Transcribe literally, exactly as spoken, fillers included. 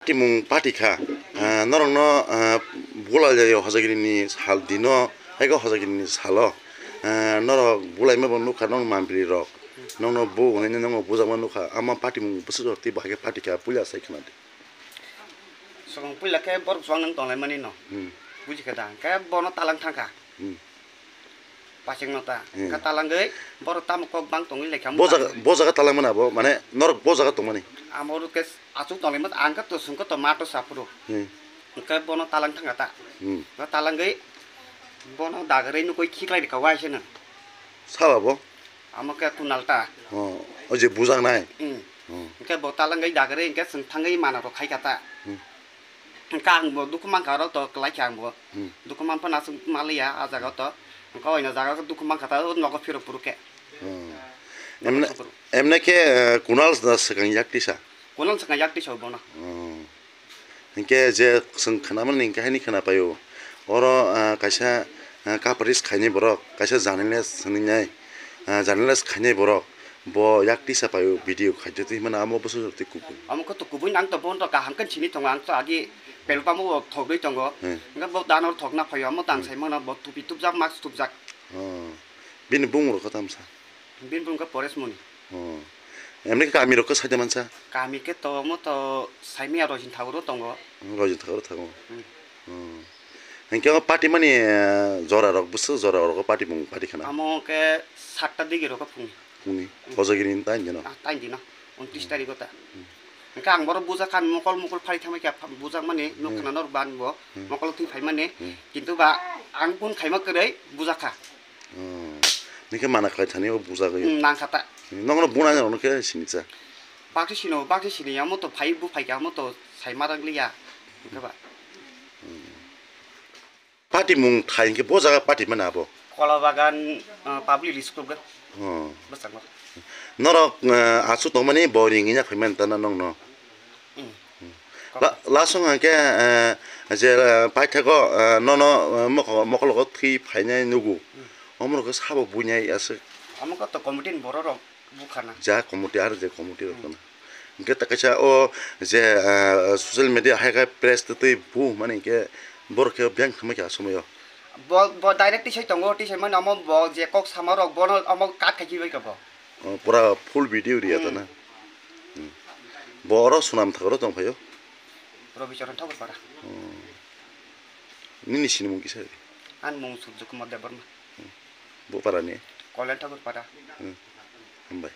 Timung party kha, ah, norokno, ah, bulai lai o hojagiri ni sal dino, haikhe hojagiri ni salo, ah, norok bulaima bo nukha, norok mampli rok, nokno bu hwnwi nokno bujakma nukha, ama party mung bwswk jora tei bo haikhe party kha, puila sai khna di. Swkang puila khe borok chwng nang tonglaimani no. Hmm. Buji khe da, khe bono talang thangkha. Hmm. Pachek no ta. Hmm. Khe talangwi borok tamo kok bang tongwi lekha. Bo jaga, bo jaga talang mana bo, mane norok bo jaga tongmani. Amo rok khe achuk tonglaima, ang khe to sungkha to ma to sapro. Hmm. Khe bono talang thangkha ta. Hmm. Khe talangwi bono dagarwi nukoi khiklai rikha waisano. Saba bo? Amo khe Kunal ta. Oh, o je bujaknai. Hmm. Oh. Khe bo talangwi dagarwi khe chwng thangwi mana rok khaikha ta. Hmm. Hwnkhe ang bo dukhu mankha, oro to kwlai khe ang bo. Hmm. Dukhu manphano aswk manliya, ah jaga to. Hwnkhe oino jaga dukhu mankha ta, o nogo phirok phuru khe. Hmm. Nogo Emne, phuru. Emne khe, eh, Kunal da swkang yak tisa? Kunal swkang yak tisa bono. Hmm. Hwnkhe je chwng khwnamani hwnkhe haini khwnapaio. Oro, ah, kaisa, ah, coverage khainai borok, kaisa journalist hwnwi nai, ah, journalist khainai borok. Bo yak tisa paio video khaitwi twi himano amo bwswk twi kubui. Amo khe to kubui nang to bono kaham khe sini tongo, ang to agi pelpamo bo thogwi tongo. Hmm. Hwnkhe bo dano thokna phaio, amo dang Hmm. sai mano bo tupi tupjak, mask tupjak. Oh. Bini bumung rok khe tamsa? Bini bumung khe Paresh Moni. Oh. Emni khe kami rok khe saida mansa? Kami khe to omo to saimaya Rojin Thakur o tongo. Hmm, Rojin Thakur o thango. Hmm. Oh. Hwnkhe o party mani, eh, jora rok bwswk jora rok o party mung party khana? Amo khe satta digi rok o phungni. Phungni. Hmm. Hojagiri ni time dino? Ah, time dino. Untris Hmm. tarikh o ta. Hmm. Hwnkhe ang borok bujakha, mokol mokol phari thangbai kha, bujakmani, Hmm. nukha norok ban bo, Hmm. mokol thwi phaimani. Hmm. Kintu ba ang kun khaima kwrwi bujakha. Oh. Nini khe mana khlai thani o bujagwi. Hmm, nangkha ta. Nokno buna rokno khe siniksa? Bakti sino, bakti sini, amo to phai, bu phai kha, amo to sai ma rang liya. Hwnkhe ba. Hmm. Party mung thai hwnkhe bo jaga party mana abo? Kola Bagan, ah, public school ga. Oh. Bwskango. Norok, ah, achu tongmani bo ring ya phai man tana nokno. Hmm. La-, last song hwnkhe, ah, je, ah, paithago, ah, nono, ah, mokol, mokologo thwi phainai nugo. Hmm. Omorok sabo buinai aswk. Amo khe to committee ni borok rok. Bukhana. Ja committee, aro je committee rok Hmm. khana. Hwnkhe ta kaisa o je, ah, social media hai khe press twi twi bu mani hwnkhe borok khe beng thangma khe a somoi o. Bo, bo direct tisai tongo, tisai mani omo bo je kok sama rok bono omo cut khai khibai kha bo. Oh, pura full video riya ta Hmm. na. Hmm. Bo oro Sonam Thakur o tong phaio. Robi Charan Thakur para. Oh. Nini sinimung kisa? Ani mung Surjo Kumar Debbarma. Hmm. Bo para ni? Kolyan Thakur para. Hmm. Hambai.